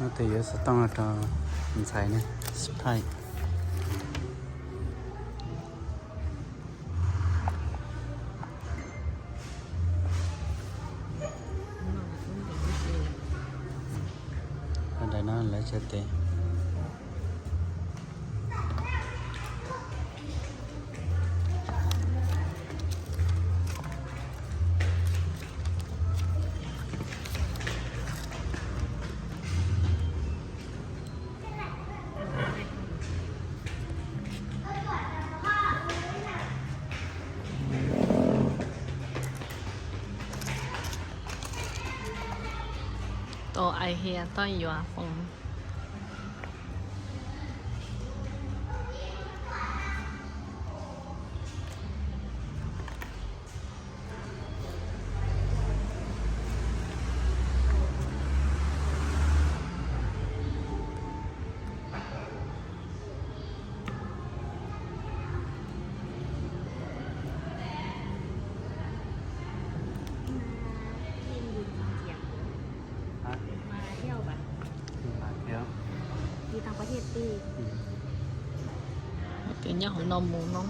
No tes yuav xov tooj rau ntxhais ne, Sprite. Daim no lawv tsa tes. Tau ai hia toj yuav foom. Tes nyob hauv no mus no.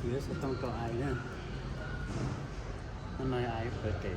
Yuav xov tooj rau ai na. Hnub no ai birthday.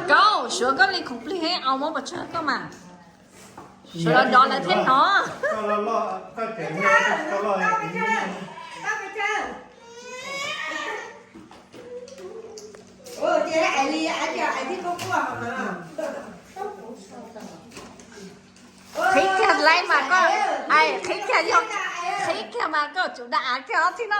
Kaub, Tsuav koj li khoom plig heev, au muab pov tseg koj mas. Sawv los dov lawv thiaj hnov. Qhib kiag laib mas koj, qhib kiag yog, qhib kiag mas koj tsum da av kiag ob txhij no.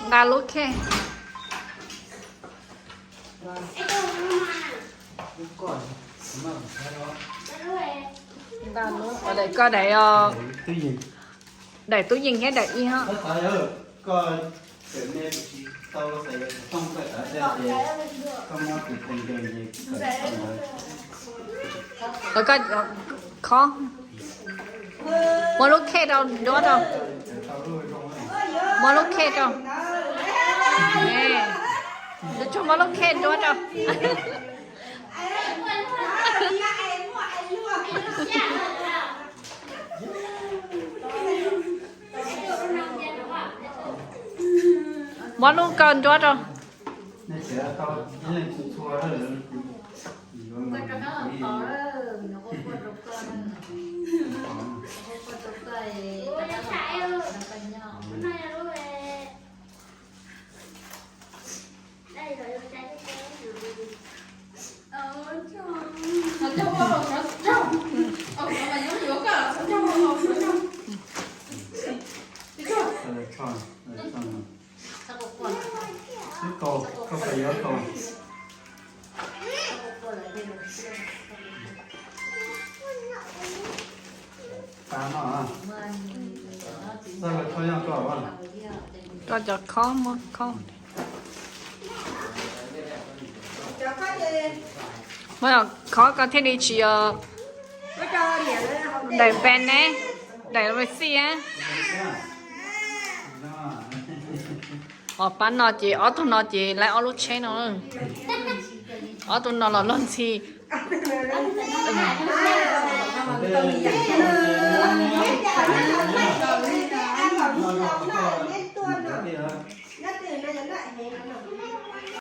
Nqa lub khej. Daim koj daim, daim tub yees thiab daim ib ho. Koj khob, muab lub khej rau nruab rau. Muab lub khej rau. Tsuag tsuag muab lub khej nruab rau. Muab lub ko nruab rau. Koj cov khob muab khob. Muab khob koj thiaj li tsis yog daim pes ne, daim receipt. Ho pab no ces ob tug no ces lawv ob lub tsheb no. Ob tug no los luag ntxhi.